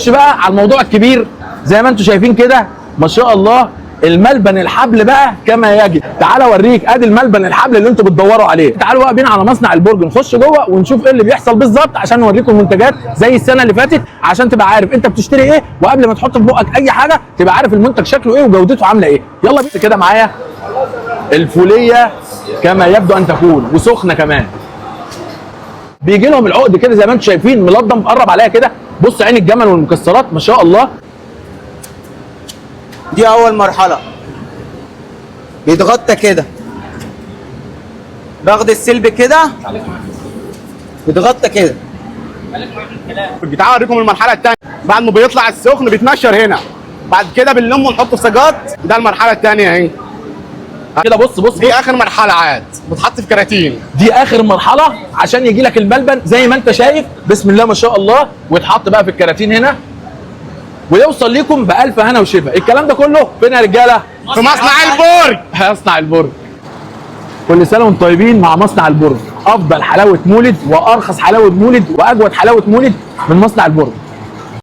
نخش بقى على الموضوع الكبير زي ما انتم شايفين كده ما شاء الله، الملبن الحبل بقى كما يجب. تعالى اوريك ادي الملبن الحبل اللي انتم بتدوروا عليه. تعالوا بقى بينا على مصنع البرج، نخش جوه ونشوف ايه اللي بيحصل بالظبط عشان نوريكم المنتجات زي السنة اللي فاتت، عشان تبقى عارف انت بتشتري ايه، وقبل ما تحط في بقك اي حاجة تبقى عارف المنتج شكله ايه وجودته عامله ايه. يلا بينا كده معايا الفوليه كما يبدو ان تكون، وسخنه كمان. بيجي لهم العقد كده زي ما انتم شايفين ملضم. قرب عليها كده، بص عين الجمل والمكسرات ما شاء الله. دي اول مرحلة، بيتغطى كده، باخد السلب كده بيتغطى كده. تعالوا اوريكم المرحلة الثانية. بعد ما بيطلع السخن بيتنشر هنا، بعد كده بنلمه ونحطه في سجات. ده المرحلة الثانية اهي كده بص بص، دي اخر مرحلة عاد بتحط في كراتين. دي اخر مرحلة عشان يجي لك الملبن زي ما انت شايف بسم الله ما شاء الله، ويتحط بقى في الكراتين هنا ويوصل ليكم بألف هنا وشفا. الكلام ده كله فين يا رجاله؟ في مصنع البرج. مصنع البرج. كل سنة وانتم طيبين مع مصنع البرج، افضل حلاوة مولد وارخص حلاوة مولد واجود حلاوة مولد من مصنع البرج.